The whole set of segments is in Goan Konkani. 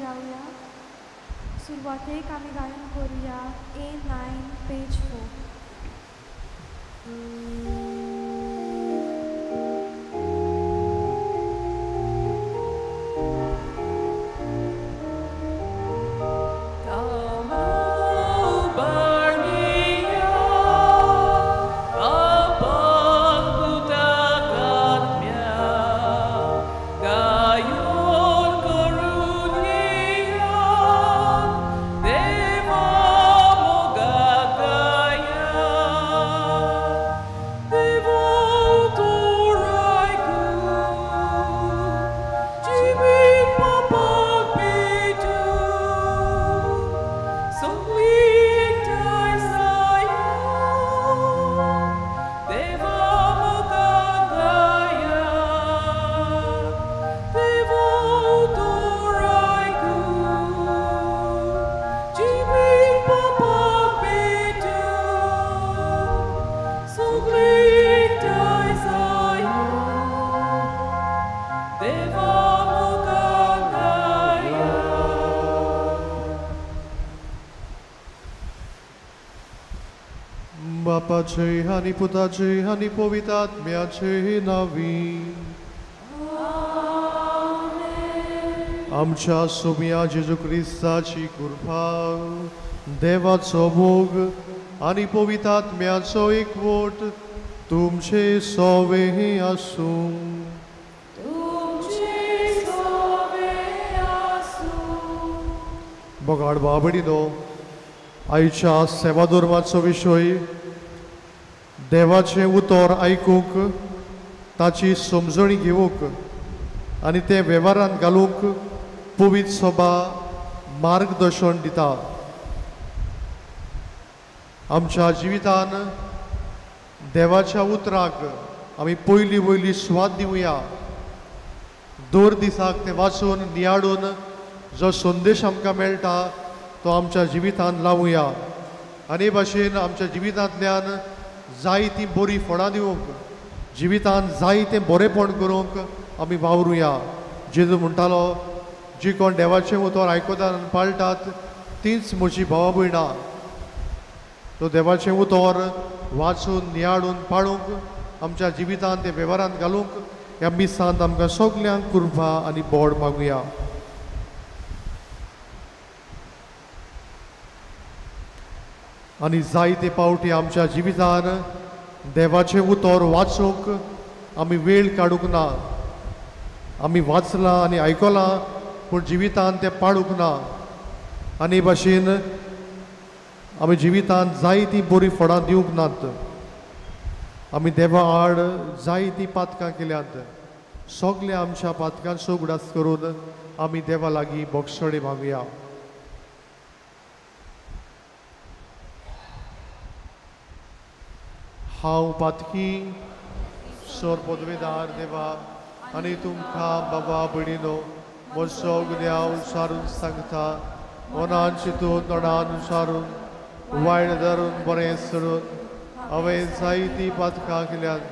गावया. सुरवातेक आमी गायन करुया A9 page 4. बापाचे आनी पुताचे आनी पवित्र आत्म्याचे नांवी. आमच्या सोम्या जेजू क्रिस्ताची कृपा, देवाचो मोग आनी पवित्र आत्म्याचो एकवट तुमचे सोवे आसूं. बगाड बाबडीनो, आयच्या सेवाधर्माचो विशय देवाचें उतर आयकूंक, ताची समजणी घेवंक आनी तें वेव्हारांत घालूंक पवित्र सभा मार्गदर्शन दिता. आमच्या जिवितान देवाच्या उतराक आमी पयली वयली सुवात दिवया. दर दिसाक तें वाचून नियाळून जो संदेश आमकां मेळटा तो आमच्या जिवितांत लावुया आनी भाशेन आमच्या जिवितांतल्यान जायतीं बरीं फळां दिवंक, जिवितांत जायतें बरेंपण करूंक आमी वावरुया. जेजू म्हणटालो, जी कोण देवाचें उतर आयकतात आनी पाळटात तींच म्हजी भावा भयणां. तो देवाचें उतर वाचून नियाळून पाळूंक, आमच्या जिवितांत तें वेव्हारांत घालूंक ह्या मिसांत आमकां सगल्यांक कृपा आनी बोड मागुया. आनी जायते पावटी आमच्या जिवितान देवाचें उतर वाचूंक आमी वेळ काडूंक ना. आमी वाचलां आनी आयकलां पूण जिवितान तें पाळूंक ना. आनी भाशेन आमी जिवितान जायतीं बरीं फळां दिवंक नात. आमी देवा आड जायतीं पातकां केल्यांत. सगल्या आमच्या पातकांचो उगडास करून आमी देवा लागीं बोगसणे मागुया. हांव पातकी सोर पदवेदार देवा आनी तुमकां बाबा भयणीनो म्हजो गुन्यांव सारून सांगता. मनान चिंतून, तोंडान सारून, वायट धरून, बरें सोडून हांवें जायतीं पातकां केल्यांत.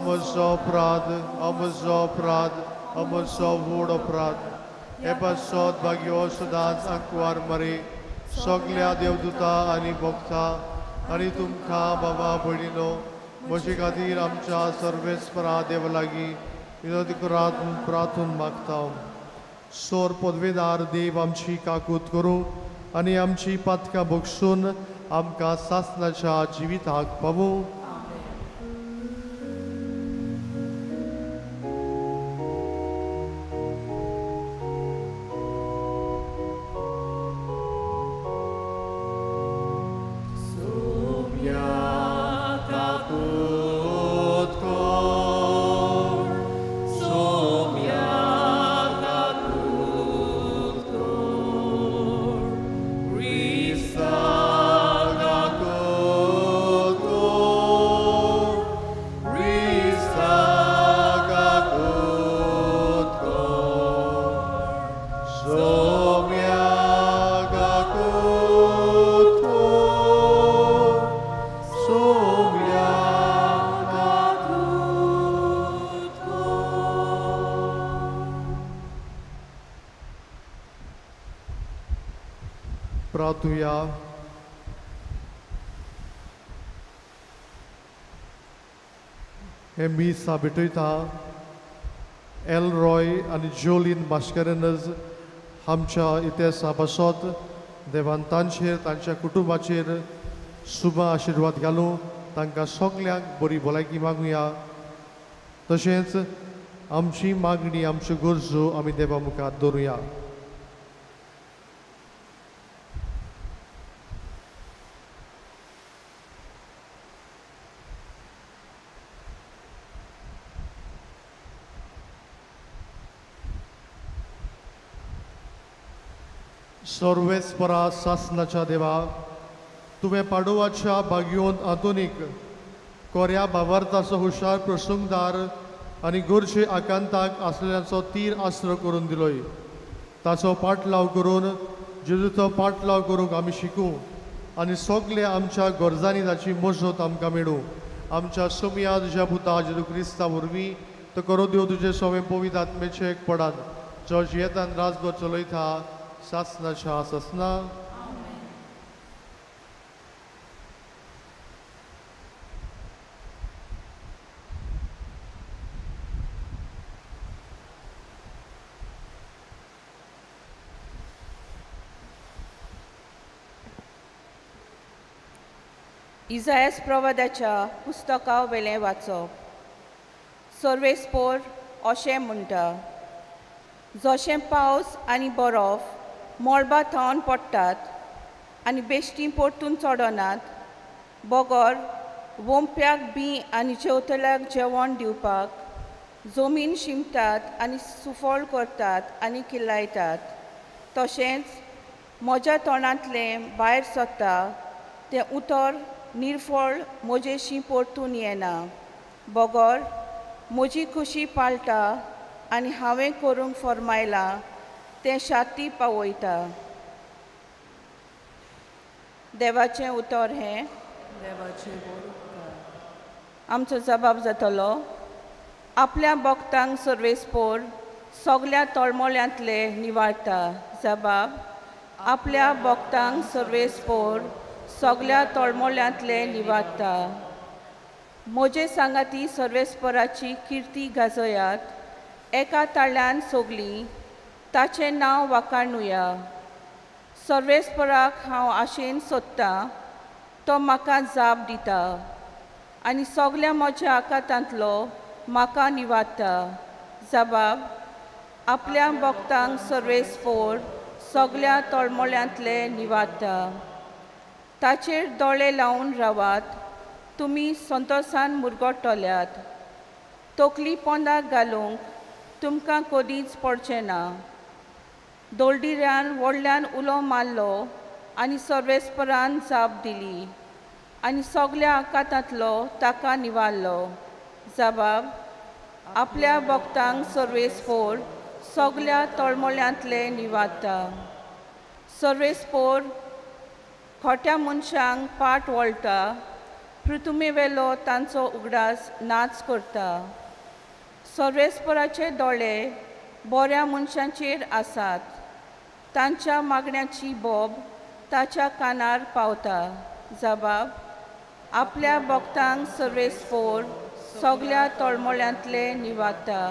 म्हजो अपराध, म्हजो अपराध, म्हजो व्हड अपराध. हे पासत भाग्यो सदांच आंकवार मरे सगल्या देवदूता आनी भक्ता आनी तुमकां बाबा भयणीनो म्हजे खातीर आमच्या सर्वेस्परा देवा लागीं विनोदी करात प्रार्थून मागता. सोर पदवेदार देव आमची काकूत करूं आनी आमची पातकां बक्षून आमकां सासणाच्या जिविताक पावूं. प्रार्थुया. हे मिसा भेटयता एल रॉय आनी जोलीन मास्करेनज आमच्या इतिहासा पासत देवान तांचेर तांच्या कुटुंबाचेर सुबा आशिर्वाद घालूं. तांकां सगल्यांक बरी भलायकी मागुया. तशेंच आमची मागणी आमच्यो गरजो आमी देवा मुखार दवरुया. सर्वेस्परा सासनाच्या देवा, तुवें पाडोवाच्या भाग्योन आधुनीक कोऱ्या भावार्थाचो हुशार प्रसंगदार आनी गरजे आकांताक आसलेल्याचो तीर आसरो करून दिलोय. ताचो पाटलाव करून जेजूचो पाटलाव करूंक आमी शिकूं आनी सगळे आमच्या गरजांनी ताची मजत आमकां मेळूं. आमच्या सोमया तुज्या पुता जेजू क्रिस्ता वरवीं तो करो देव तुजे सवें पवित्र आत्मेचें एक पडान जो जियेतान राजभर चलयता सासनाच्या सासना. इजायस प्रवादाच्या पुस्तका वेलें वाचप. सर्वेस्पोर अशें म्हणटा, जशें पावस आनी बरफ मळबा थावन पडटात आनी बेश्टीं परतून चडनात, बगर वोंप्याक बी आनी जेवतल्याक जेवण दिवपाक जमीन शिंपतात आनी सुफळ करतात आनी किल्लायतात, तशेंच म्हज्या तोंडांतलें भायर सरता तें उतर निर्फळ म्हजेशी परतून येना, बगर म्हजी खुशी पाळटा आनी हांवें करूंक फर्मायलां तें शाती पावयता. देवाचें उतर हें. देवाचें उपकार. आमचो जबाब जातलो. आपल्या भक्तांक सर्वेस्पोर सगल्या तळमळ्यांतले निवारता. जबाब आपल्या भक्तांक सर्वेस्पोर सगल्या तळमळ्यांतले निवारता. म्हजे सांगाती सर्वेस्पराची किर्ती गाजयात, एका ताळ्यान सगलीं ताचें नांव वाखाणुया. सर्वेस्पराक हांव आशेन सोदतां, तो म्हाका जाप दिता आनी सगल्या म्हज्या आकांतांतलो म्हाका निवारता. जबाब आपल्या भक्तांक सर्वेस्पोर सगल्या तळमळ्यांतले निवारता. ताचेर दोळे लावन रावात, तुमी संतोसान मुरगट्टल्यात. तकली पोंदाक घालूंक तुमकां कदींच पडचें ना. दोलडिऱ्यान व्हडल्यान उलो मारलो आनी सर्वेस्परान जाप दिली आनी सगल्या आकांतांतलो ताका निवारलो. जबाब आपल्या भक्तांक सर्वेस्पोर सगल्या तळमळ्यांतले निवारता. सर्वेस्पोर खोट्या मनशांक पाट वळटा, पृथुमेवेलो तांचो उगडास नाच करता. सर्वेस्पराचे दोळे बऱ्या मनशांचेर आसात, तांच्या मागण्याची बोब ताच्या कानार पावता. जबाब आपल्या भक्तांक सर्वेस्पोर सगल्या तळमळ्यांतले निवारता.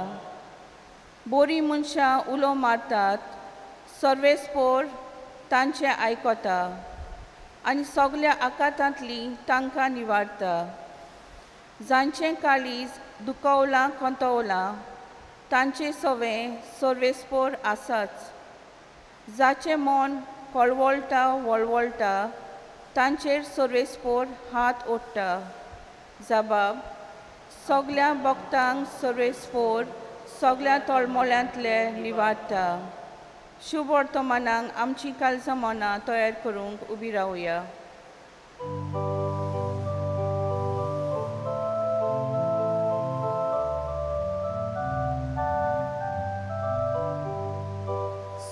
बोरी मनशां उलो मारतात, सर्वेस्पोर तांचें आयकता आनी सगल्या आकांतांतलीं तांकां निवारता. जांचें काळीज दुखवलां खंतवलां तांचें सवें सर्वेस्पोर आसाच. जाचें मन कळवळटा वळवळटा तांचेर सर्वेस्पोर हात ओडटा. जबाब सगल्या भक्तांक सर्वेस्पोर सगल्या तळमळ्यांतले निवारता. शुभ वर्तमानाक आमची काळजां मनां तयार करूंक उबी रावया.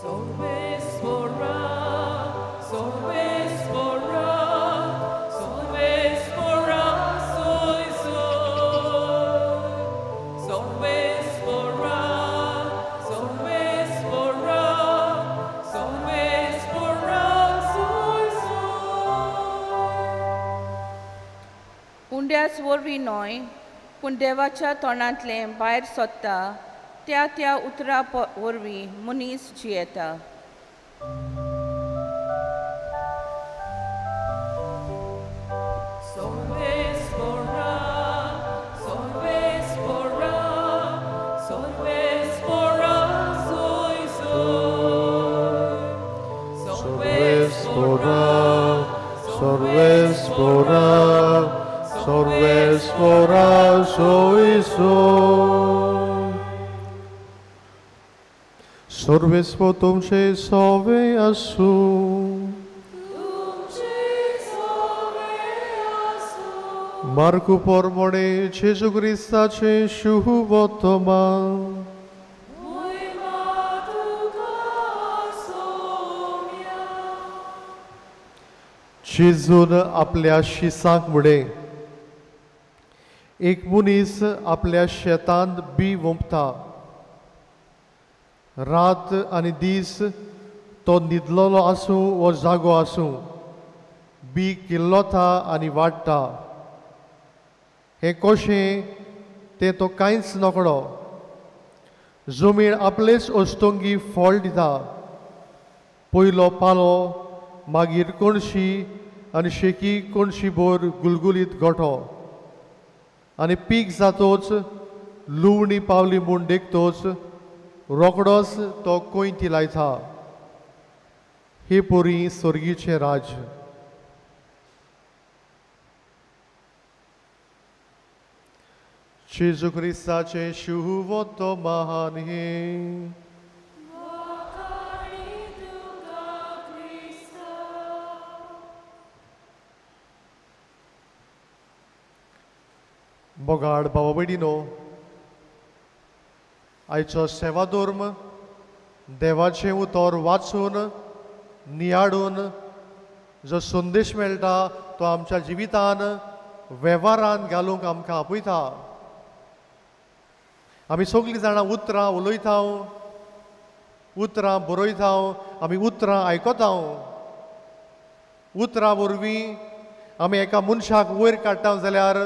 Solve नुस्त्याच वरवीं न्हय पूण देवाच्या तोंडांतलें भायर सोदता त्या त्या उतरा वरवीं मनीस जियेता. सर्वेस्पो तुमचे सवे आसूं. मार्कू पोरमोणे जेजू क्रिस्ताचें शुभवर्तमान. जेजून आपल्या शिसांक म्हणें, एक मनीस आपल्या शेतांत बी वोंपता. रात आनी दीस तो न्हिदलेलो आसूं वो जागो आसूं, बी किल्लोता आनी वाडटा. हें कशें तें तो कांयच नकळो. जमीन आपलेच अस्तंगी फळ दिता. पयलो पालो, मागीर कणशी आनी शेकी कणशी भर गुलगुलीत गोठो. आनी पीक जातोच लुवणी पावली म्हूण देखतोच रोकडोच तो कोयती लायता. हे पोरी स्वर्गीचें राज्य. जेजू क्रिस्ताचें शुभवर्तमान हें. बोगाड बाबा भयणीनो, आयचो सेवाधर्म देवाचें उतर वाचून नियाळून जो संदेश मेळटा तो आमच्या जिवितान वेव्हारान घालूंक आमकां आपयता. आमी सगळीं जाणां उतरां उलयता, उतरां बरयता, आमी उतरां आयकता. उतरां वरवीं आमी एका मनशाक वयर काडटा जाल्यार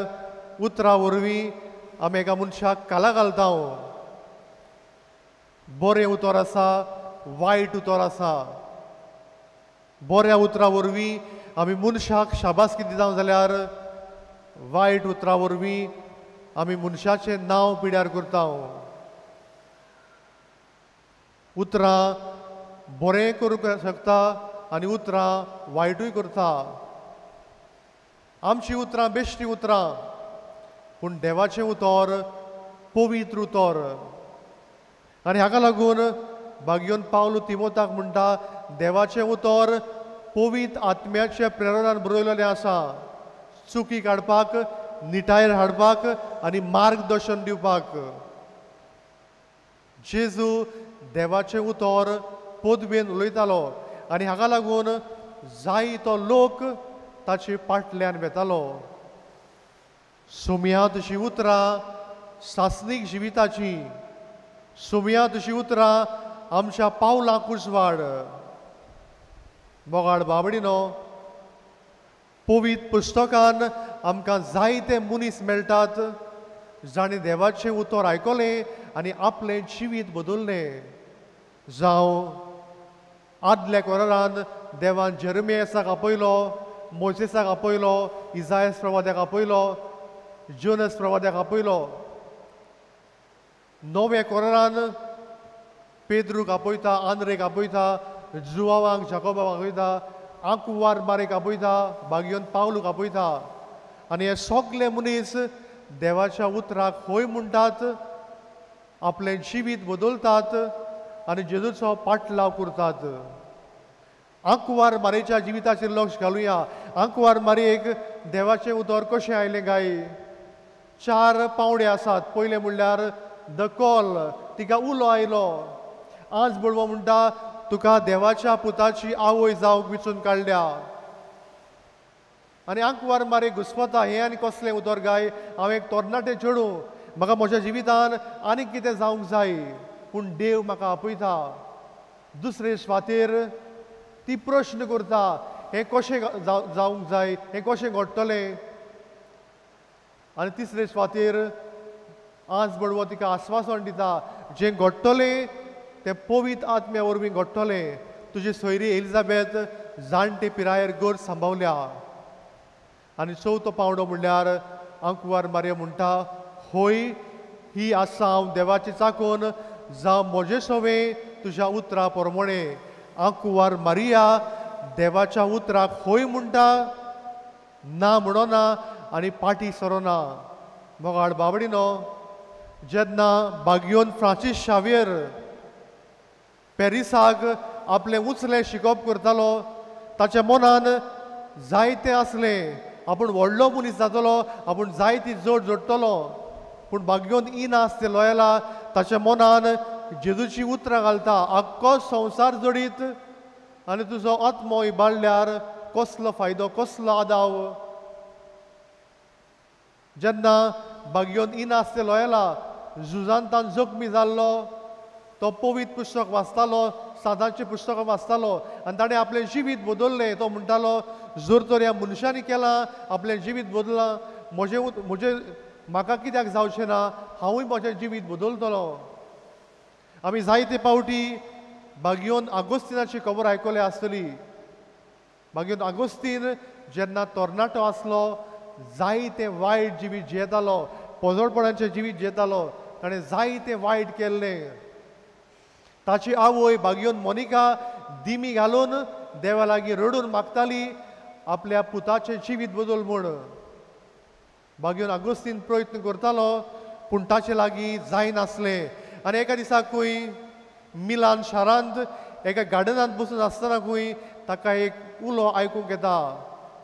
उतरां वरवीं आमी एका मनशाक काला घालता. बरें उतर आसा, वायट उतर आसा. बऱ्या उतरां वरवीं आमी मनशाक शाबासकी दिता जाल्यार वायट उतरां वरवीं आमी मनशाचें नांव पिड्यार करता. उतरां बरें करूंक शकता आनी उतरां वायटूय करता. आमचीं उतरां बेश्टीं उतरां, पूण देवाचें उतर पवित्र उतर. आनी हाका लागून बागयोन पावलो तिमोताक म्हणटा, देवाचें उतर पवित्र आत्म्याच्या प्रेरणान बरयलेलें आसा, चुकी काडपाक, निटायर हाडपाक आनी मार्गदर्शन दिवपाक. जेजू देवाचें उतर पदवेन उलयतालो आनी हाका लागून जाय तो लोक ताचे पाटल्यान वेतालो. सोमया तशी उतरां सासणीक जिविताची, सोमया तशी उतरां आमच्या पावलां उजवाड. मोगाळ बाबडीनो, पवित्र पुस्तकान आमकां जायते मनीस मेळटात जाणें देवाचें उतर आयकलें आनी आपलें जिवीत बदललें. जावं आदल्या कोरारान देवान जेरमियासाक आपयलो, मोजेसाक आपयलो, इजायस प्रवाद्याक आपयलो, जोनस प्रवाद्याक आपयलो. नव्या कोरारान पेद्रूक आपयता, आंद्रेक आपयता, जुवावांक जाकोबाक आपयता, आंकुवार मारेक आपयता, बागयोन पावलूक आपयता. आनी हे सगळे मनीस देवाच्या उतराक होय म्हणटात, आपलें जिवीत बदलतात आनी जेजूचो पाटलाव करतात. आंकुवार मारेच्या जिविताचेर लक्ष घालुया. आंकुवार मारयेक देवाचें उतर कशें आयलें काय? चार पावंडे आसात. पयलें म्हणल्यार the call, तिका उलो आयलो. आज बळवो म्हणटा, तुका देवाच्या पुताची आवय जावंक विचून काडल्या. आनी आंकवार मारे घुस्पता, हें आनी कसलें उतर गाय? हांव एक तरणाटें चेडूं, म्हाका म्हज्या जिवितान आनीक कितें जावंक जाय, पूण देव म्हाका आपयता. दुसरे सुवातेर ती प्रश्न करता, हें कशें जावंक जाय, हें कशें घडटलें? आनी तिसरे सुवातेर आज बडवो तिका आस्वासन दिता, जें घडटलें तें पवित्र आत्म्या वरवीं घडटलें. तुजी सोयरी एलिझाबेथ जाणटे पिरायेर गोर सांबावल्या. आनी चवथो पावंडो म्हणल्यार आंकवार मारिया म्हणटा, होय ही आसा हांव देवाची चाकून, जावं म्हजें सवें तुज्या उतरा प्रमाणें. आंकवार मारिया देवाच्या उतराक होय म्हणटा, ना म्हणना आनी पाटी सरोना. मोगाळ बाबडिनो, जेन्ना बागियोन फ्रांसीस शावियर पॅरिसाक आपलें उंचलें शिकप करतालो, ताच्या मनान जायतें आसलें, आपूण व्हडलो मनीस जातलो, आपूण जायती जोड जोडटलो. पूण बागियोन इनास ते लोयला ताच्या मनान जेजूची उतरां घालता, आख्खो संवसार जोडीत आनी तुजो आत्मो इबाडल्यार कसलो फायदो, कसलो आदाव. जेन्ना बागियोन इनास ते लोयला झुजांतान जखमी जाल्लो, तो पवित्र पुस्तक वाचतालो, सादांचें पुस्तकां वाचतालो आनी ताणें आपलें जिवीत बदललें. तो म्हणटालो, जर तर ह्या मनशांनी केलां, आपलें जिवीत बदलां, म्हजें म्हजें म्हाका कित्याक जावचें ना, हांवूय म्हजें जिवीत बदलतलो. आमी जायते पावटी बागियोन आगोस्तिनाची खबर आयकल्या आसतली. बागियोन आगोस्तीन जेन्ना तरणाटो आसलो, जायते वायट जिवीत जियेतालो, पोजोडपणाचें जिवीत जियेतालो, ताणें जायते वायट केल्लें. ताची आवय बागियोन मोनिका दिमी घालून देवा लागीं रडून मागताली आपल्या पुताचें जिवीत बदल म्हूण. बागियोन आगोस्तीन प्रयत्न करतालो पूण ताचे लागीं जायनासलें. आनी एका दिसाकूय मिलान शारांत एका गार्डनांत बसून आसतनाकूय ताका एक उलो आयकूंक येता,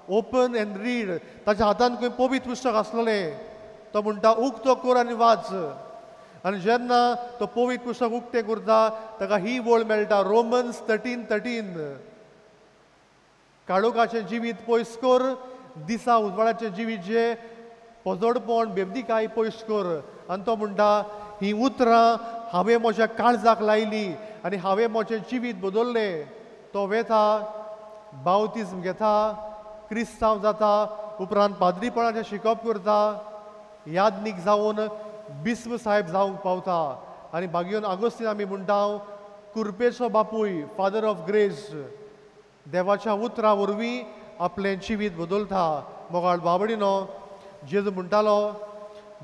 ओपन एंड रीड. ताच्या हातांत खंय पवित्र पुस्तक आसलेलें. तो म्हणटा, उक्तो कर आनी वाच. आनी जेन्ना तो पवित्र पुस्तक उक्तें करता ताका ही वळ मेळटा, रोमन्स 13:13, काळोखाचें जिवीत पयस कर, दिसा उजवाडाचें जिवीत जें पोजोडपण बेबदीकाय पयस कर. आनी तो म्हणटा, ही उतरां हांवें म्हज्या काळजाक लायली आनी हांवें म्हजें जिवीत बदललें. तो वेता, बावतिज्म घेता, क्रिस्तांव जाता, उपरांत पाद्रीपणाचें शिकप करता, यादनीक जावन बिस्म साहेब जावंक पावता. आनी बागियोन आगोस्तीन आमी म्हणटा कुर्पेचो बापूय, फादर ऑफ ग्रेस, देवाच्या उतरां वरवीं आपलें जिवीत बदलता. मोगाळ बाबडिनो, जेजू म्हणटालो,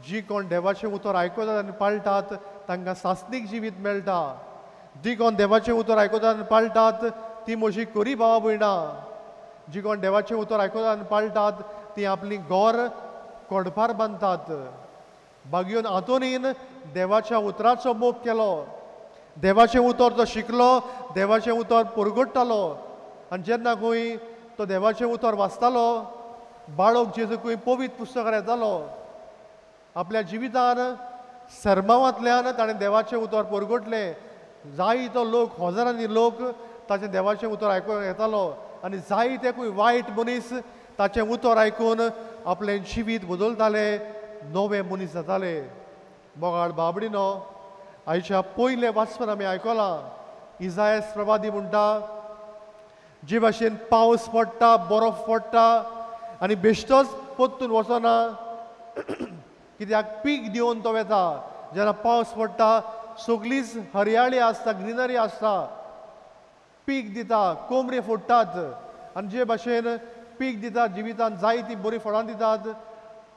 जी कोण देवाचें उतर आयकतात आनी पाळटात तांकां सासणीक जिवीत मेळटा. जी कोण देवाचें उतर आयकतात आनी पाळटात ती म्हजी खरी भावा भयणां. जी कोण देवाचें उतर आयकतात आनी पाळटात ती आपली गोर कोडपार बांदतात. बागियोन आंतोनीन देवाच्या उतराचो मोग केलो, देवाचें उतर तो शिकलो, देवाचें उतर परगट्टालो. आनी जेन्ना खंय तो देवाचें उतर वाचतालो, बाळक जेजू खंय पवित्र पुस्तकार येतालो. आपल्या जिवितान सरमावांतल्यान ताणें देवाचें उतर परगटलें. जायतो लोक, हजारांनी लोक ताचें देवाचें उतर आयकूंक येतालो आनी जायते खंय वायट मनीस ताचें उतर आयकून आपलें जिवीत बदलताले, नवे मनीस जाताले. मोगाळ बाबडिनो, आयच्या पयलें वाचपान आमी आयकलां, इजायस प्रवादी म्हणटा, जे भाशेन पावस पडटा, बरफ पडटा आनी बेश्टोच परतून वचना, कित्याक पीक दिवन तो वेता. जेन्ना पावस पडटा सगळीच हरयाळी आसता, ग्रिनरी आसता, पीक दिता, कोमरे फोडटात. आनी जे भाशेन पीक दिता, जिवितान जायतीं बरीं फळां दितात,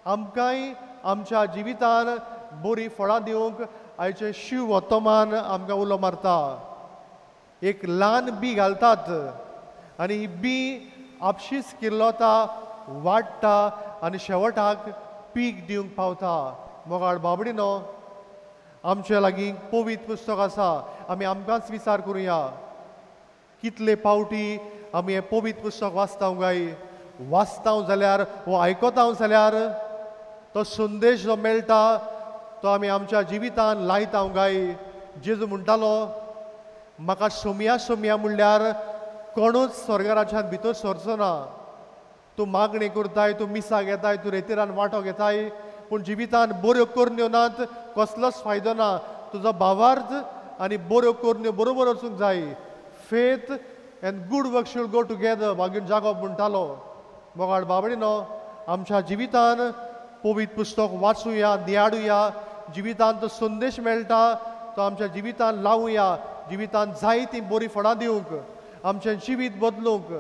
आमकांय आमच्या जिवितान बरीं फळां दिवंक आयचें शिव वर्तमान आमकां उलो मारता. एक ल्हान बी घालतात आनी ही बी आपशीच किल्लता, वाडटा आनी शेवटाक पीक दिवंक पावता. मोगाळ बाबडिनो, आमचे लागीं पवित्र पुस्तक आसा, आमी आमकांच विचार करुया, कितले पावटी आमी हें पवित्र पुस्तक वाचता काय? वाचता जाल्यार वो आयकता जाल्यार तो संदेश जो मेळटा तो आमी आमच्या जिवितान लायता काय? जेजू म्हणटालो, म्हाका सोमया सोमया म्हणल्यार कोणूच स्वर्गराज्यांत भितर सरचो ना. तूं मागणी करताय, तूं मिसाक येताय, तूं रेतीरान वांटो घेताय, पूण जिवितान बऱ्यो करण्यो नात, कसलोच फायदो ना. तुजो भावार्थ आनी बऱ्यो करण्यो बरोबर वचूंक जाय. Faith and good work should go together, मागीर जागोब म्हणटालो. मोगाळ बाबडिनो, आमच्या जिवितान पवित्र पुस्तक वाचुया, नियाळुया, जिवितांत तो संदेश मेळटा तो आमच्या जिवितांत लावुया, जिवितांत जायतीं बरीं फळां दिवंक, आमचें जिवीत बदलूंक,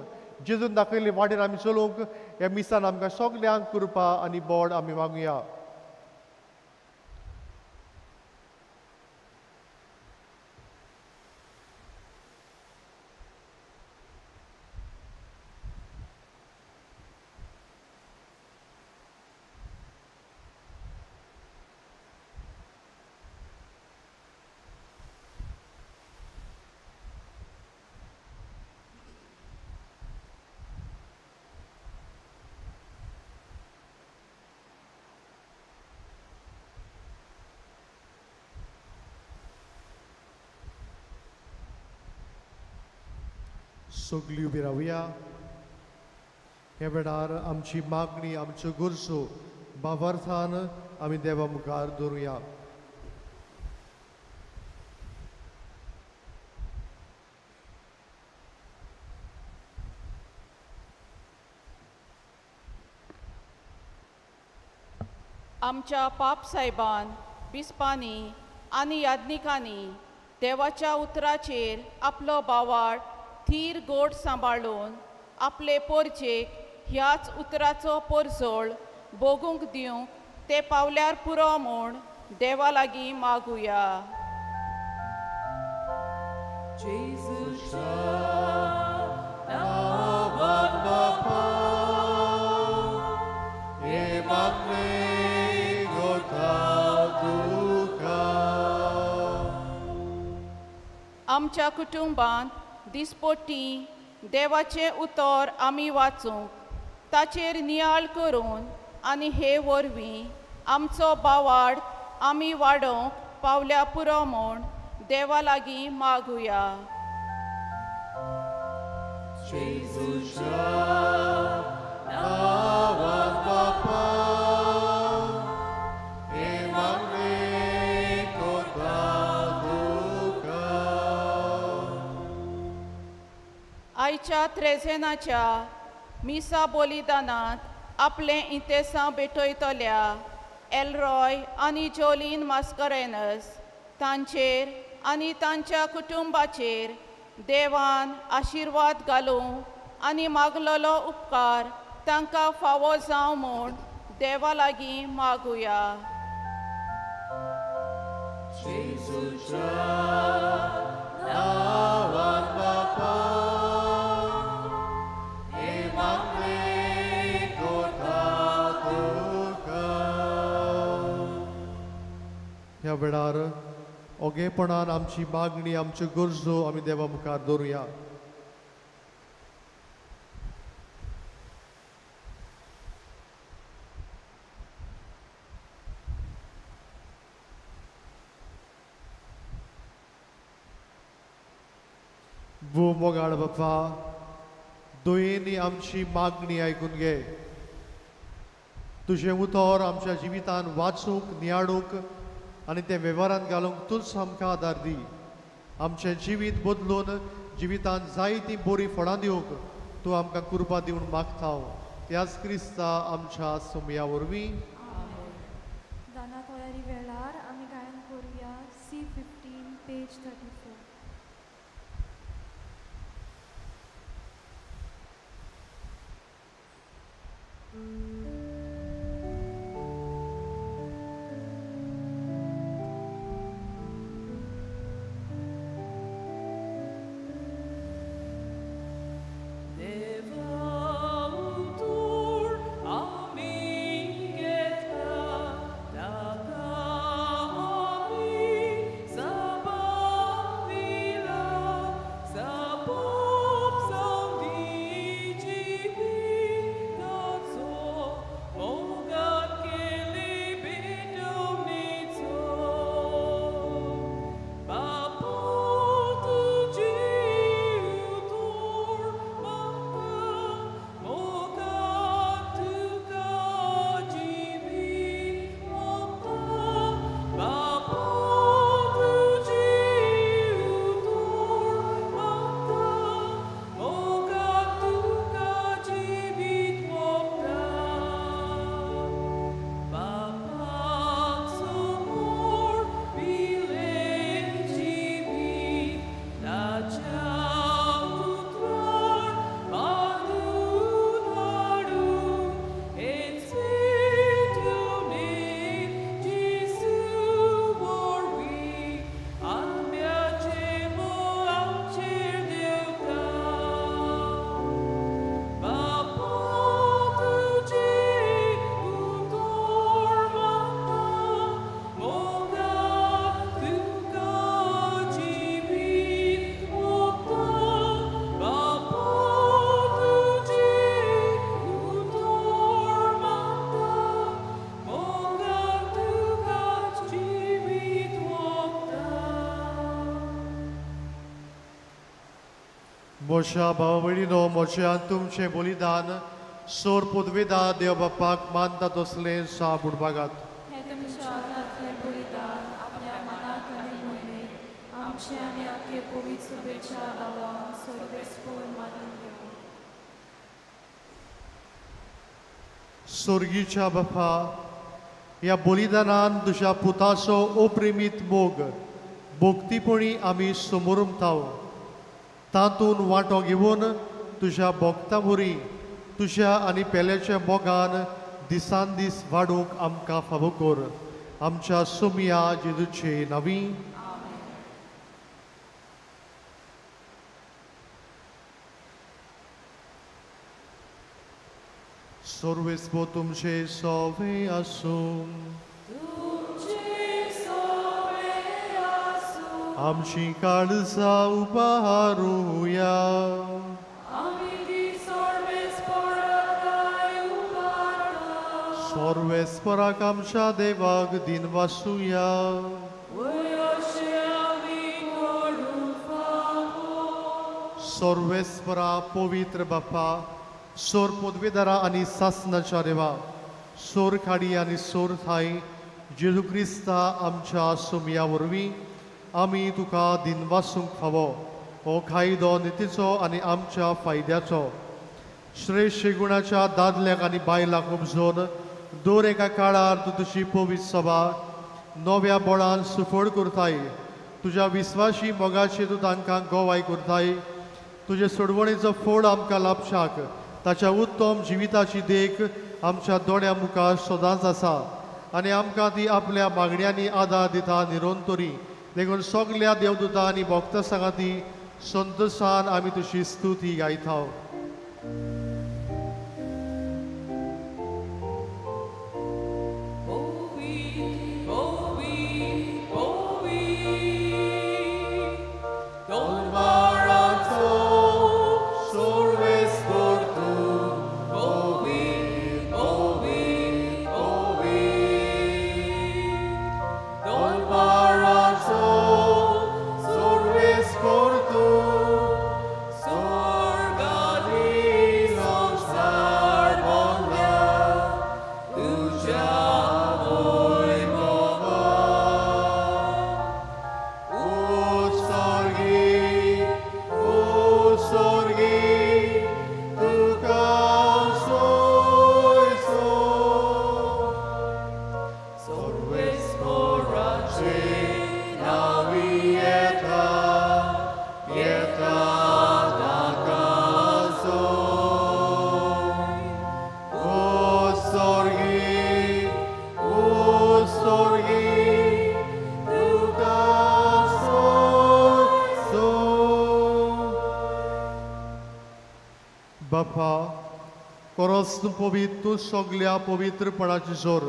जेजून दाखयल्ले वाटेर आमी चलूंक ह्या मिसान आमकां सगल्यांक कृपा आनी बोड आमी मागुया. सगळी उबी रावया. ह्या वेळार आमची मागणी, आमच्यो गरजो भावार्थान आमी देवा मुखार दवरुया. आमच्या पाप सायबान, बिस्पांनी आनी याज्ञिकांनी देवाच्या उतराचेर आपलो बावाड थीर गोड सांबाळून आपले पोरजेक ह्याच उतराचो पोरजोळ भोगूंक दिवंक ते पावल्यार पुरो म्हूण देवा लागीं मागुया. आमच्या कुटुंबांत दिसपट्टी देवाचें उतर आमी वाचूंक, ताचेर नियाळ करून आनी हे वरवीं आमचो बावाड आमी वाडोवंक पावल्या पुरो म्हूण देवा लागीं मागुया. आयच्या त्रेझेनाच्या मिसा बलिदानांत आपलें इंतेसांव भेटयतल्या एलरॉय आनी जोलीन मास्करेनस तांचेर आनी तांच्या कुटुंबाचेर देवान आशिर्वाद घालूं आनी मागलेलो उपकार तांकां फावो जावं म्हूण देवा लागीं मागुया. ह्या वेळार ओगेपणान आमची मागणी, आमच्यो गरजो आमी देवा मुखार दवरुया. भू मोगाळ बापा, दोयेंनी आमची मागणी आयकून घे. तुजें उतर आमच्या जिवितान वाचूंक, नियाळूंक आनी तें वेव्हारांत घालूंक तूंच आमकां आदार दी. आमचें जिवीत बदलून जिवितांत जायतीं बरीं फळां दिवंक तूं आमकां कृपा दिवन मागता हांव, त्याच क्रिस्ता आमच्या सोमया वरवीं. दाना तयारी वेळार आमी गायन करुया C15 page 34. Sabavi. मोशा भाव भयणीनो, म्हजें आनी तुमचें बलिदान सोर पदवेदा देव बापाक मानता तसलें सा बुडबागात. हें तुमच्या हातांतलें बलिदान आपल्या मनाक आनी मोहिमेक आमचे आनी आख्खे पवित्र सभेच्या आवान सर्वेस्पोर मानून घेवं. सोर्गीच्या बापा, ह्या बलिदानान तुज्या पुताचो अप्रेमीत मोग भक्तीपणी आमी समोरमताव. तातूंत वांटो घेवन तुज्या भक्तां वरी तुज्या आनी पेल्याच्या मोगान दिसान दीस वाडूंक आमकां फावो कर. आमच्या सुमया जेजूचे नांवी. सर्वेस्पो तुमचे सोवे आसूं. आमची काळजां उबारुया. सर्वेस्पराक आमच्या देवाक दिन वासुया. सर्वेस्परा पवित्र बापा, सोर पदवेदारा आनी सासनाच्या देवा, सोर खाडी आनी सोर थाय जेजू क्रिस्ता आमच्या सुमया वरवीं आमी तुका दिनवासूंक फावो. हो कायदो नितीचो आनी आमच्या फायद्याचो. श्रेश्ठ गुणाच्या दादल्याक आनी बायलांक उपजोन दर एका काळार तूं तुजी पवित्र सभा नव्या बळान सुफळ करताय. तुज्या विस्वाशी मोगाची तूं तांकां गोवाय करताय. तुजे सोडवणेचो फोड आमकां लाभशाक ताच्या उत्तम जिविताची देख आमच्या दोळ्या मुखार सदांच आसा आनी आमकां ती आपल्या मागण्यांनी आदार दिता निरंतरी. देखून सगल्या देवदूता आनी भक्ता सांगाती संतोशान आमी तुजी स्तुती गायता. पवित्र तूं सगल्या पवित्रपणाची जोर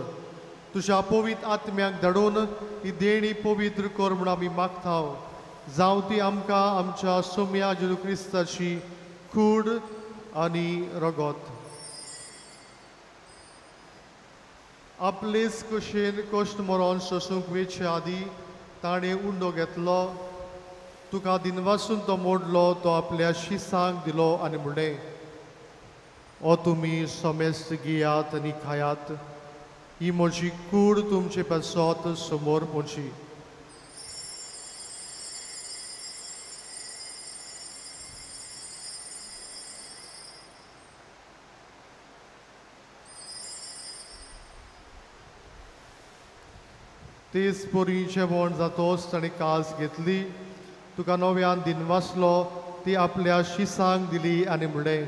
तुज्या पवित्र आत्म्याक धाडून ही देणी पवित्र कर म्हूण आमी मागता. जावं ती आमकां आमच्या सोम्या जेजू क्रिस्ताची कूड आनी रगत. आपलेच कशेन कश्ट मरोन सोसूंक वेचे आदी ताणें उंडो घेतलो, तुका दिनवासून तो मोडलो, तो आपल्या शिसांक दिलो आनी म्हणलें, ओ तुमी समेस्त घेयात आनी खायात, ही म्हजी कूड तुमचे पासत समोर पोची. तेच परी जेवण जातोच ताणें कास घेतली, तुका नव्यान दिनवासलो, ती आपल्या शिसांक दिली आनी म्हणलें,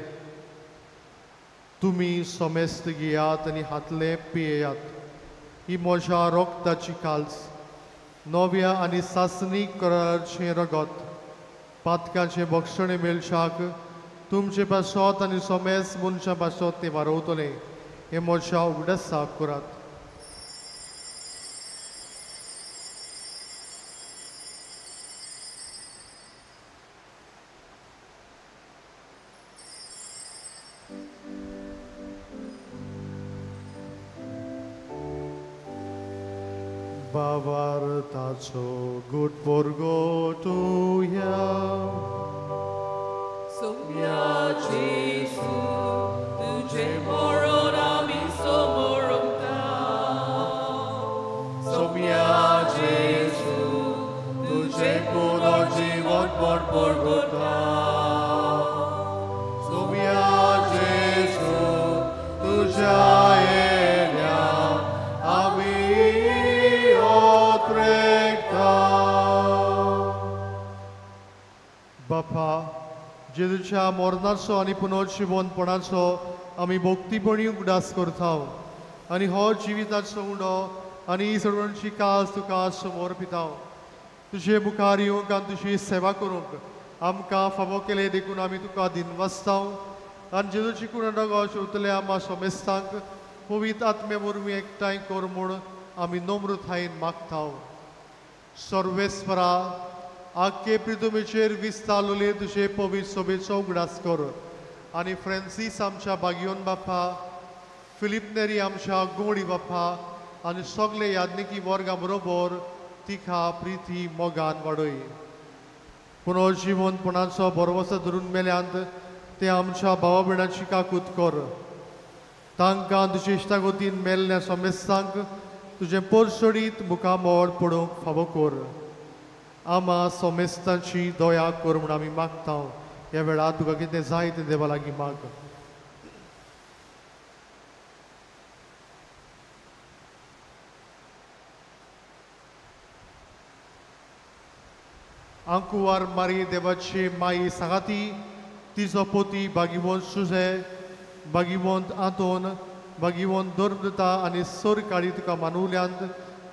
तुमी समेस्त घेयात आनी हातले पियेयात, ही म्हज्या रोगताची काल्स, नव्या आनी सासणीक कराराचें रगत, पातकाचें बक्षणें मेळशाक तुमचे पासत आनी समेस्त मनशां पासत तें वारोवतलें. हें म्हज्या उगडासाक करात. बाबार्थाचो गुड पोरगो तुया. So सोम्या जेजू तुझे मरण आमी समोरता. सोम्या जेजू तुझे पुनर्जीवन परगता. सोम्या जेजू तुझ्या येण्या आमी ओत्रेकता. बापा, जेजूच्या मरणाचो आनी पुनर्जिवंतपणाचो आमी भक्तीपणी उगडास करता आनी हो जिविताचो उंडो आनी सगळ्यांची कास तुका समर्पिता. तुजे मुखार येवंक आनी तुजी सेवा करूंक आमकां फावो केले देखून आमी तुका दिनवासता आनी जेजूची कुणगो शेवतल्या आमा सोमेस्तांक पवित्र आत्मे वरवीं एकठांय कर म्हूण आमी नम्रतायेन मागता. सर्वेस्परा, आख्खे प्रितुमेचेर विस्तारलेले तुजे पवित्र सोबेचो उगडास कर आनी फ्रांसीस आमच्या बागियोन बाप्पा, फिलीप नेरी आमच्या गोडी बाप्पा आनी सगळे याज्ञिकी वर्गा बरोबर तिखा प्रिती मोगान वाडय. पुनर्जिवंतपणाचो भरवसो धरून मेल्यांत ते आमच्या भावा भयणाची काकूत कर. तांकां तुजे इश्टागतीन मेल्ल्या समेस्तांक तुजें परसोडीत मुखामळ पडोवंक फावो कर. आमा सोमेस्तांची दया कर म्हूण आमी मागता. ह्या वेळार तुका कितें जाय तें देवा लागीं माग. आंकुवार मारी देवाची माई सांगाती, तिचो पोती बागिवंत सुजे, बागिवंत आंतोन, बागिवंत धर्मदता आनी सरकाळी तुका मानुल्यांत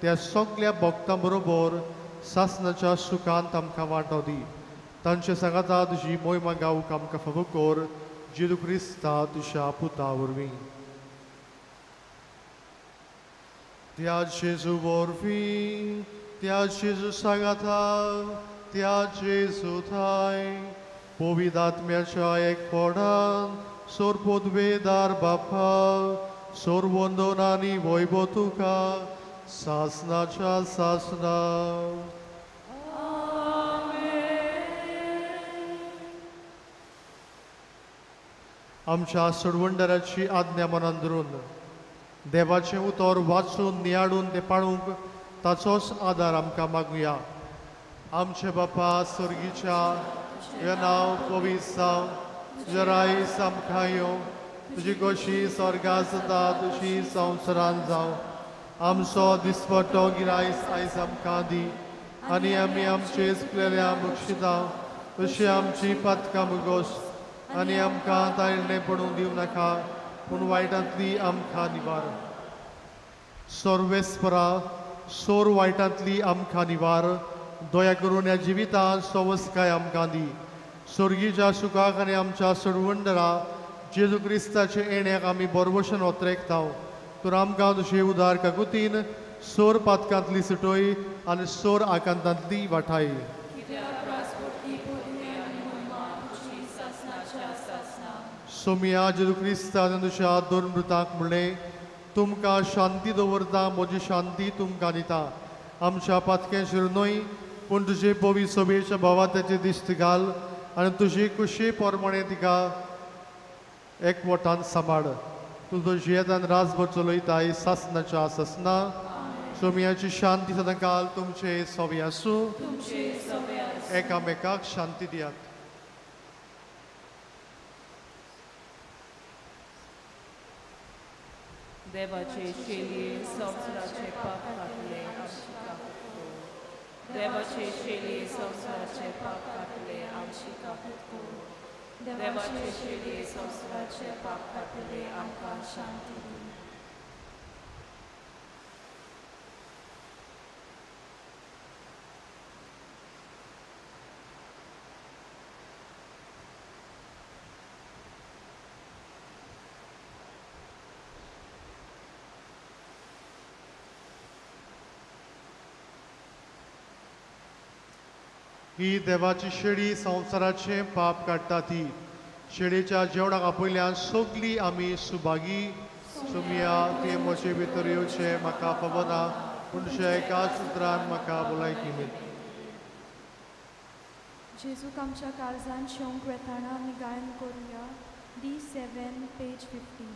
त्या सगल्या भक्तां बरोबर सासनाच्या सुखांत आमकां वांटो दी. तांचे सांगाता तुजी मोहिमा गावूंक आमकां फावो कर, जेजू क्रिस्ता तुज्या पुता वरवीं. त्या जेजू वरवीं, त्या जेजू सांगाता, त्या जेजू थाय पवित्र आत्म्याच्या एकपणान सोरपोदवेदार बापा, सोरवंदन आनी वैभव तुका सासनाच्या सासना. आमच्या सोडवणदाराची आज्ञा मनान धरून देवाचें उतर वाचून नियाळून तें पाळूंक ताचोच आदार आमकां मागुया. आमचे बापा स्वर्गीच्या, तुजें नांव पवित्र जावं, तुजें रायस आमकां येवं, तुजी खोशी स्वर्गांत जाता तशी संवसारांत जावं. आमचो दिसपट्टो गिरायस आयज आमकां दी आनी आमी आमचे चुकलेल्या बक्षिता तशी आमची पातकां मुगोस आनी आमकां ताळणें पडूंक दिवं नाका, पूण वायटांतली आमकां निवार. सर्वेस्परा, सोर वायटांतली आमकां निवार. दया करून ह्या जिवितांत सवसकाय आमकां दी. स्वर्गीच्या सुखाक आनी आमच्या सोडवणदारा जेजू क्रिस्ताचे येण्याक आमी बरवशन ओतरेकता. तर आमकां तुजे उदार काकुतीन सोर पातकांतली सुटोय आनी सोर आकांतांतली वाठाय. सोमिया जेजू क्रिस्तान तुज्या दोन मृतांक म्हणलें, तुमकां शांती दवरता, म्हजी शांती तुमकां दिता. आमच्या पातक्यांचेर न्हय पूण तुजे पवित्र सोबेच्या भावात्याचे दिश्ट घाल आनी तुजी कुशी प्रमाणे तिका एकवटान सांबाळ. तुजो जियेतान राजभर चलयताय सासनाच्या सासना. सोमियाची शांती सदांकाल तुमचे सोबी आसूं. एकामेकाक शांती दियात. देवाचे शेली संवसाराचे पाप काडले आमची काकूत कर. देवाचे शेली संवसाराचे पाप काडले आमची काकूत कर. देवाचे शेली संवसाराचे पाप काडले आमकां शांती दी. ही देवाची शेळी संवसाराचें पाप काडटा ती शेळीच्या जेवणाक आपयल्यान सगळीं आमी सुभागी. सुमिया, तुवें म्हजे भितर येवचें म्हाका फावना, पूण तुज्या एकाच उतरान म्हाका भलायकी मेळटा. जेजूक आमच्या काळजान शेवंक वेताना आमी गायन करुया. D7 page 50.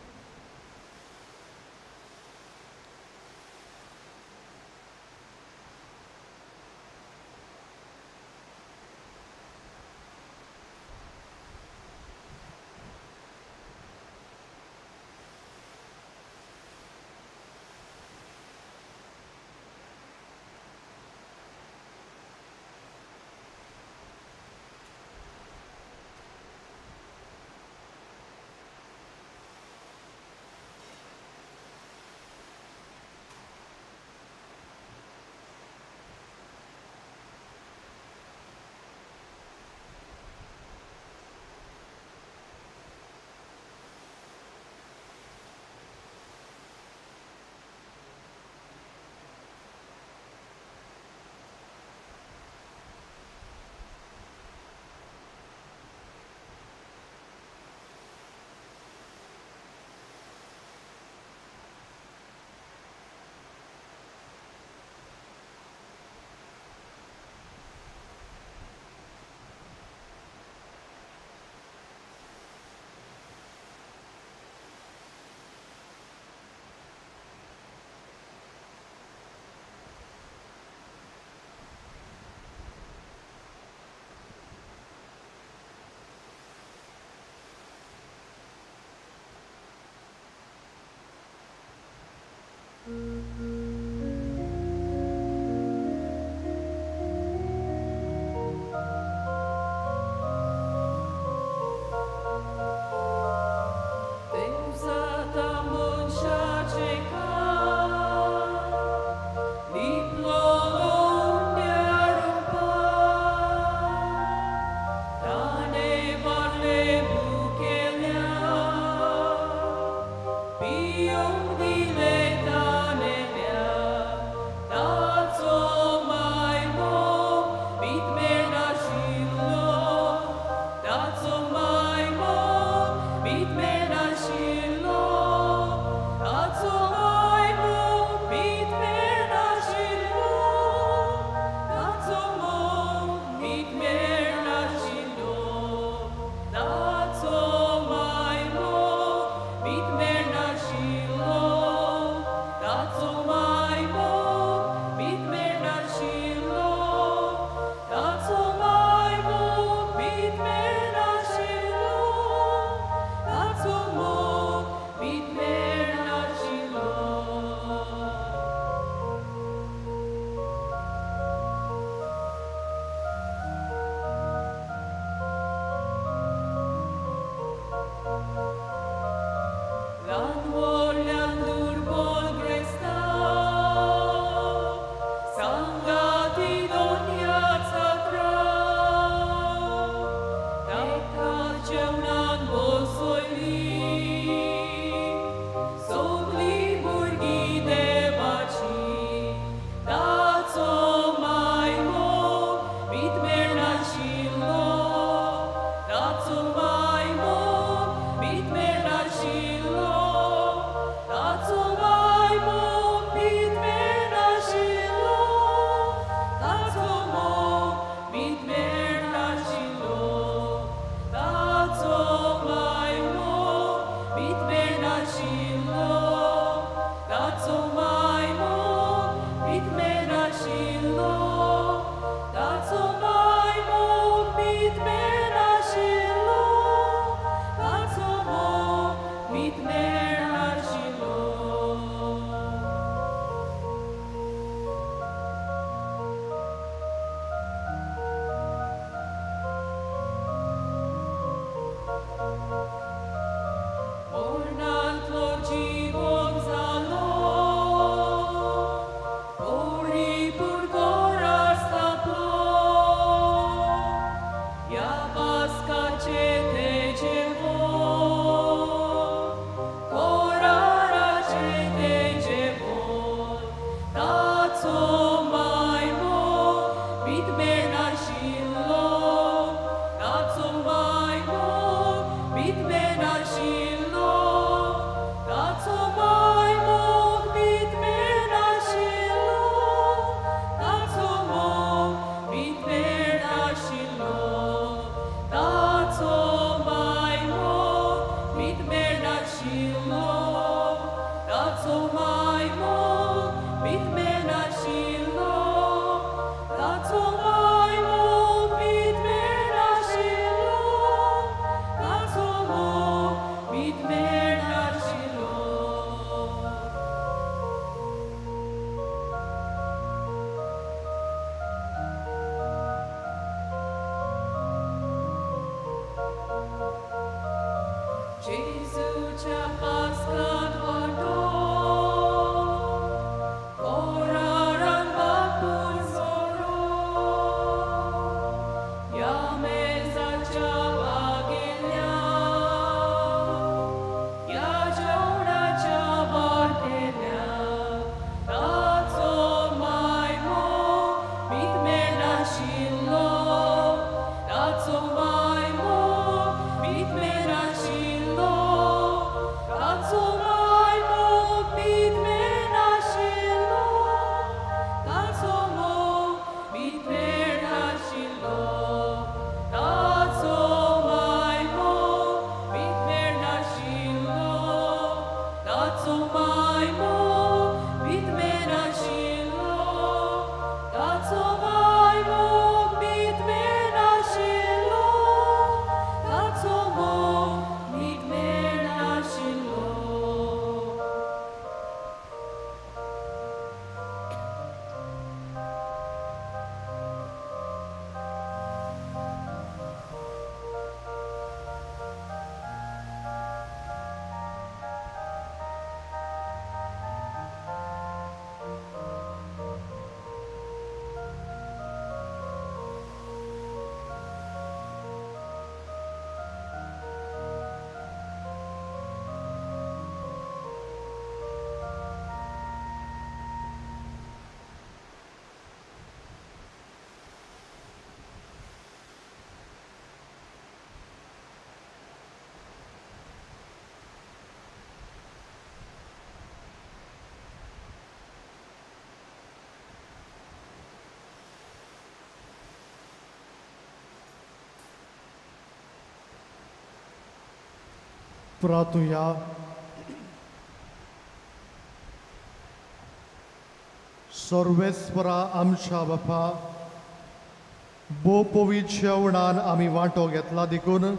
प्रार्थुया. सर्वेस्परा आमच्या बापा, भोव पवित्र जेवणान आमी वांटो घेतला देखून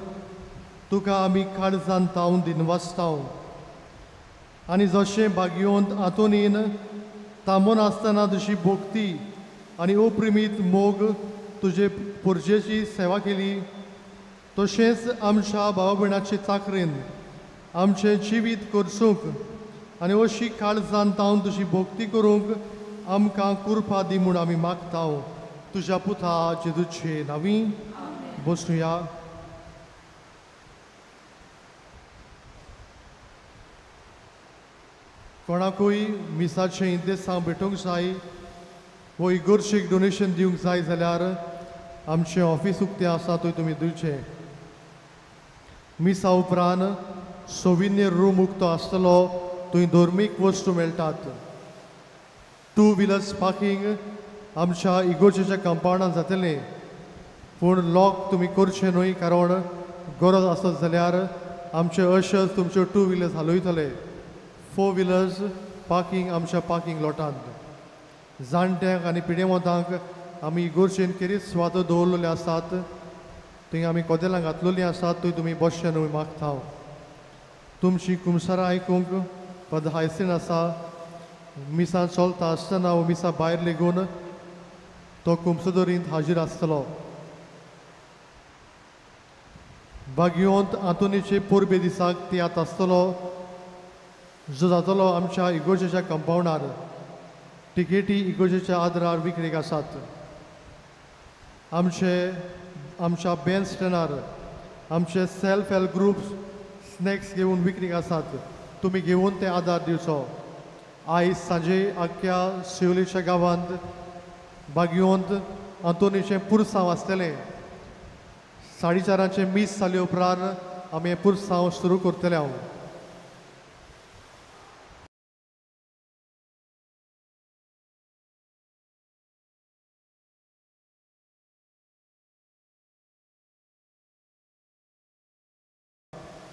तुका आमी काळजान तावन दिनवासताव. आनी जशें भाग्यवंत आंतोनीन थांबून आसतना तुजी भक्ती आनी अप्रिमीत मोग तुजे पुरजेची सेवा केली, तशेंच आमच्या भाव भयणाचे चाकरेन आमचें जिवीत करसूंक आनी अशी काळजान तावन तुजी भक्ती करूंक आमकां कृपा दी म्हूण आमी मागता तुज्या पुता जेजूचे नांवी. बसुया. कोणाकूय मिसाचें इंदेसांव भेटूंक जाय वो इगोर्शीक डोनेशन दिवंक जाय जाल्यार आमचें ऑफीस उक्तें आसा थंय तुमी दिवचें. मिसा उपरांत सोविन्य रूम उक्तो आसतलो, थंय धर्मीक वस्तू मेळटात. टू व्हिलर्स पार्किंग आमच्या इगोर्जेच्या कंपावंडान जातलें, पूण लॉक तुमी करचें न्हय, कारण गरज आसत जाल्यार आमचे अशर्स तुमच्यो टू व्हिलर्स हालयतले. फोर व्हिलर्स पार्किंग आमच्या पार्किंग लॉटांत. जाणट्यांक आनी पिडेवंतांक आमी इगोर्जेन खेरीत सुवातो दवरलेल्यो आसात, थंय आमी कदेलां घातलेलीं आसात, थंय तुमी बसचें न्हय मागता. तुमची कुमसारां आयकूंक पद हायसीन आसा. मिसां चलता आसतना वो मिसा भायर लेगून तो कुमसदोरींत हाजीर आसतलो. भाग्यवंत आंतोनीचे परबे दिसाक तियात्र आसतलो जो जातलो आमच्या इगोर्जेच्या कंपावंडार. टिकेटी इगोर्जेच्या आदारार विक्रेक आसात. आमच्या बँड स्टँडार आमचे सेल्फ हेल्प ग्रुप्स स्नॅक्स घेवन विक्रीक आसात, तुमी घेवन ते आदार दिवचो. आयज सांजे आख्ख्या शिवलीच्या गांवांत भाग्यवंत आंतोनीचें पुरसांव आसतलें. 4:30 मीस जाले उपरांत आमी हें पुरसांव सुरू करतले. हांव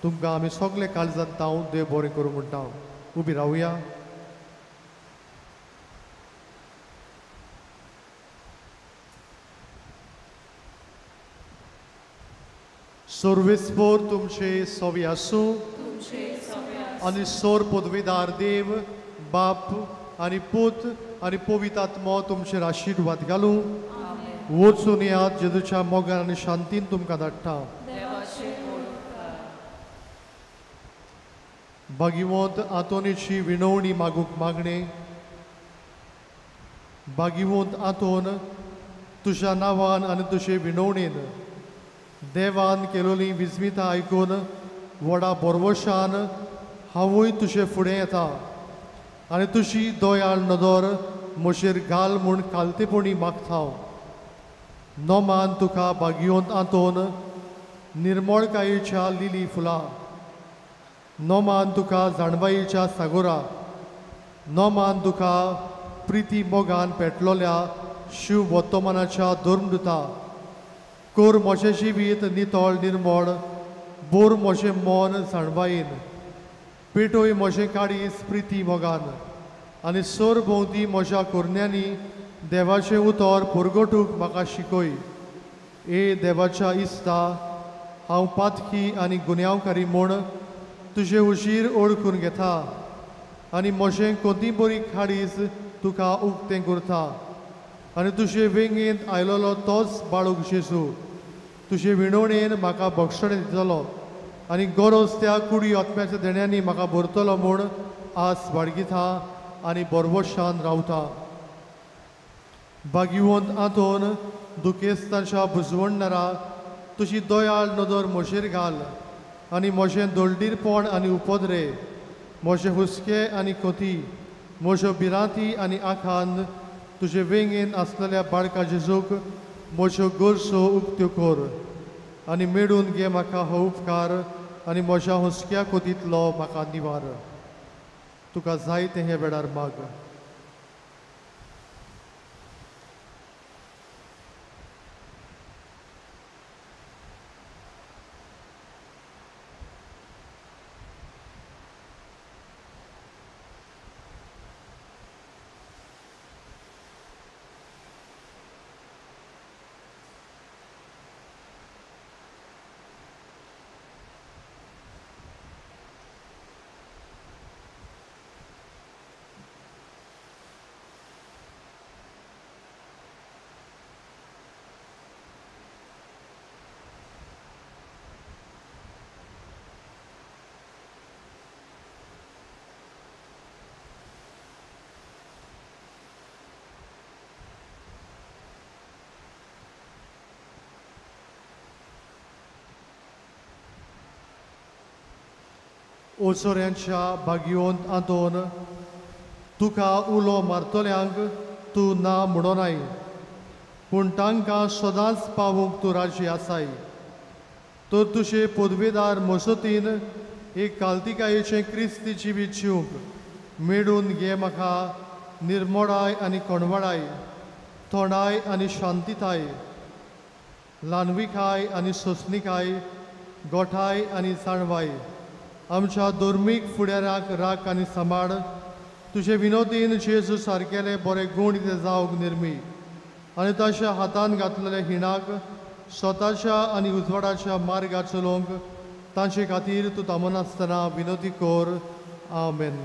तुमकां आमी सगळे काळजांत तावन देव बरें करूं म्हणटा. उबी रावया. सर्वेस्पोर तुमचे सवी आसूं आनी सोर पदवीदार देव बाप आनी पूत आनी पवित्र आत्मो तुमचेर आशिर्वाद घालूं. वचून याद जेजूच्या मोगान आनी शांतीन तुमकां धाडटा. भाग्यवंत आंतोनीची विनवणी मागूंक मागणें. भाग्यवंत आंतोन, तुज्या नांवान आनी तुजे विनवणेन देवान केलोली विस्मिता आयकून व्हडा बोरवशान हांवूय तुजे फुडें येता आनी तुजी दयाळ नदर म्हजेर घाल म्हूण कालतेपणी मागता. नोमान तुका भाग्यवंत आंतोन निर्मळकायेच्या लिली फुलां, नोमान तुका जाणवायेच्या सागोरा, नोमान तुका प्रिती मोगान पेटलोल्या शिव वर्तमानाच्या धर्मदुता. कोर म्हजें जिवीत नितळ निर्मळ, बोर म्हजें मन जाणवायेन, पेटोय म्हजें काळीज प्रिती मोगान आनी सर भोंवती म्हज्या कोरण्यांनी देवाचें उतर पुरगटूंक म्हाका शिकय. ए देवाच्या इस्ता, हांव पातकी आनी गुन्यांवकारी म्हूण तुजें उशीर ओळखून घेता आनी म्हजें कोती बरी काळीज तुका उक्तें करता आनी तुजे वेंगेंत आयलोलो तोच बाळूक जेजू तुजे विणवणेन म्हाका बक्षणें दितलो आनी गरज त्या कुडी आत्म्याच्या देण्यांनी म्हाका भरतलो म्हूण आस बाळगिता आनी बरवशान रावता. भाग्यवंत आंतोन, दुखेस्तांच्या बुजवणणारा तुजी दयाळ नदर म्हजेर घाल आनी म्हजें दळडीरपण आनी उपद्रे, म्हजे हुस्के आनी कोती, म्हज्यो भिरांती आनी आखांद तुजे वेंगेन आसलेल्या बाळका जेजूक म्हज्यो गरजो उक्त्यो कर आनी मेळून घे म्हाका हो उपकार आनी म्हज्या हुस्क्या कोतींतलो म्हाका निवार. तुका जाय तें हे वेळार माग. ओसोऱ्यांच्या भाग्योंत आंतोन, तुका उलो मारतल्यांक तूं ना म्हणोनाय, पूण तांकां सदांच पावूंक तूं राजी आसाय. तर तुजे पदवेदार मसतीन एक कालतिकायेचें क्रिस्ती जिवीत जिवंक मेळून घे म्हाका निर्मोडाय आनी कोणवाडाय, थोंडाय आनी शांतिताय, ल्हानविकाय आनी सोंसणिकाय, गोठाय आनी जाणवाय. आमच्या धर्मीक फुडाऱ्यांक राख आनी सांबाळ. तुजे विनोदीन जेजू सारकेले बरे गूण ते जावंक निर्मी आनी ताच्या हातान घातलेले हिणाक स्वताच्या आनी उजवाडाच्या मार्गार चलोवंक तांचे खातीर तूं थांबनासतना विनोदी कर. आमेन.